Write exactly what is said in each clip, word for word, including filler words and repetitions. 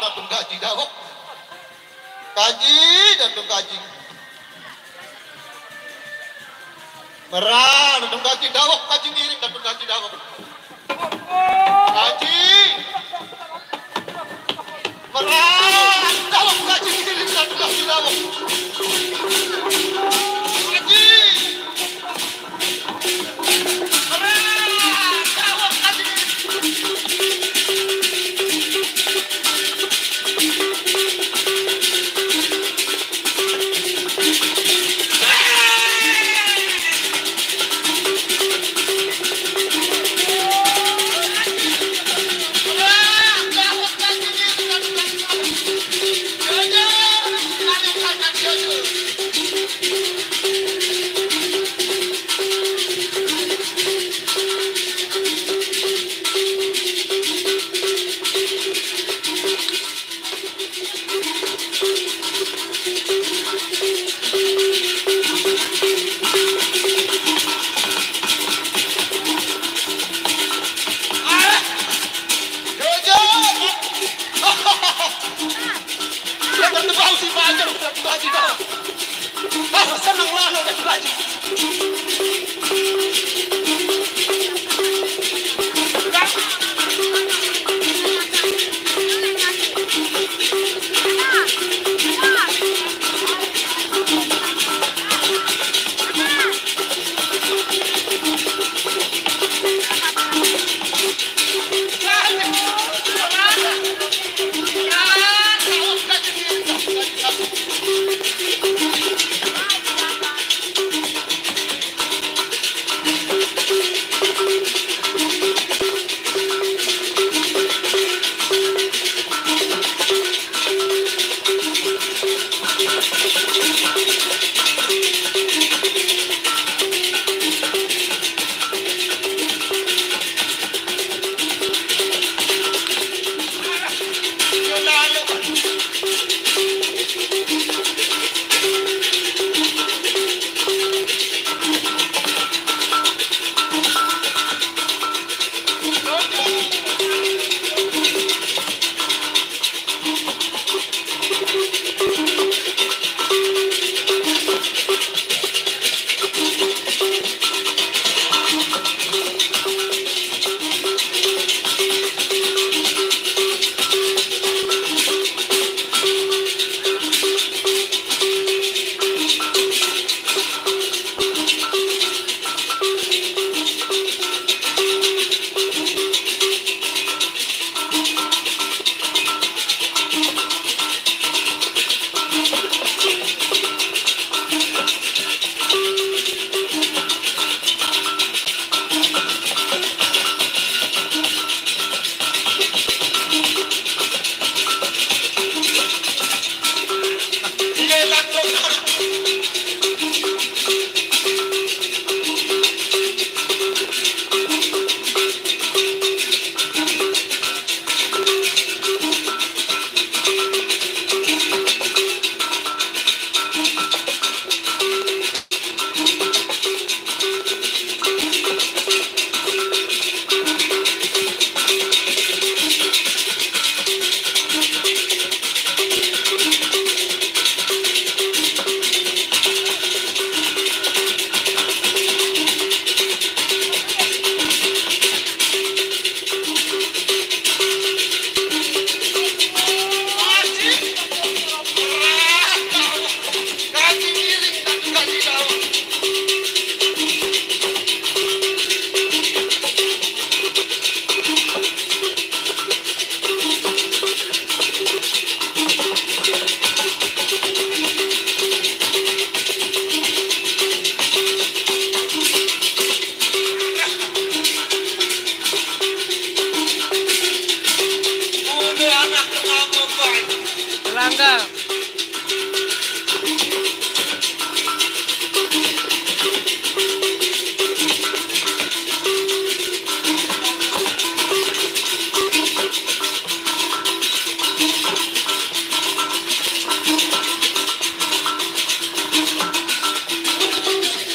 Dadung kaji dawek. Kaji, dadung kaji. Merah, dadung kaji dawek, kaji ngiring, dadung kaji dawek. Kaji. Merah, dawek, kaji ngiring, dadung kaji dawek. Kaji. Jojo! Dia bertebal si Fajar, udah dibagi dong. Ah, seneng lah lo udah dibagi. Langga.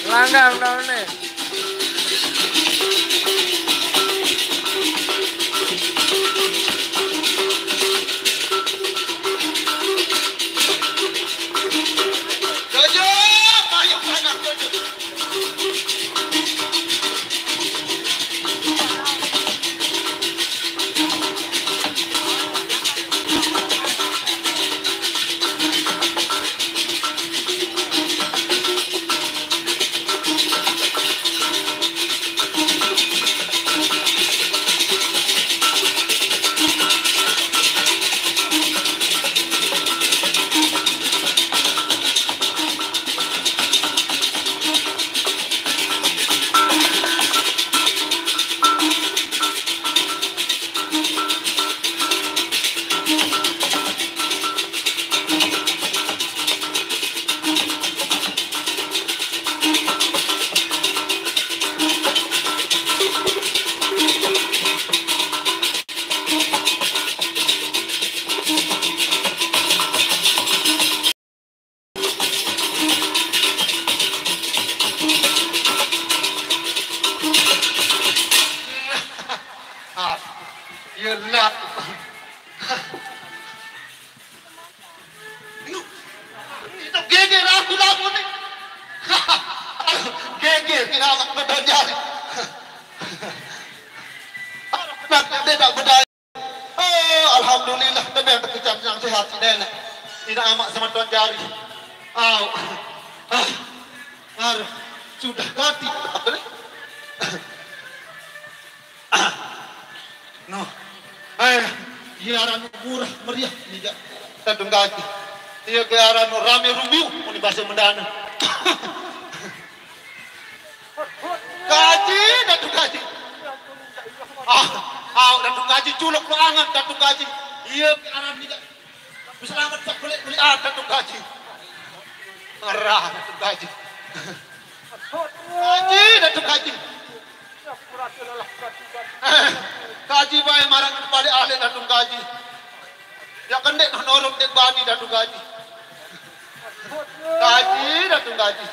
Langga, udah meneh. Gelap. Itu geger aku lagu ni. Geger kena anak bedon jari. Nak dia tak bedai. Oh, alhamdulillah, tebeng tak kecap yang sehat si nenek. Ina amak sama tuan jari. Au. Ah. Ar. Sudah ganti. No. Eh, iya aran murah meriah ni jak. Tadung gaji. Iya ke aran rame rumiu, muni bahasa Mendana. Gaji, Datuk Gaji. Ah, au, Datuk Gaji, culuk lu angat, Datuk Gaji. Iya ke aran ni jak. Selamat tak boleh boleh ada, Datuk Gaji. Ngerah, Datuk Gaji. Gaji, Datuk Gaji. Gaji bae marang kepala ahli, Datuk Gaji. Ya kendek nurut dek bani, Datuk Gaji. Gaji, Datuk Gaji.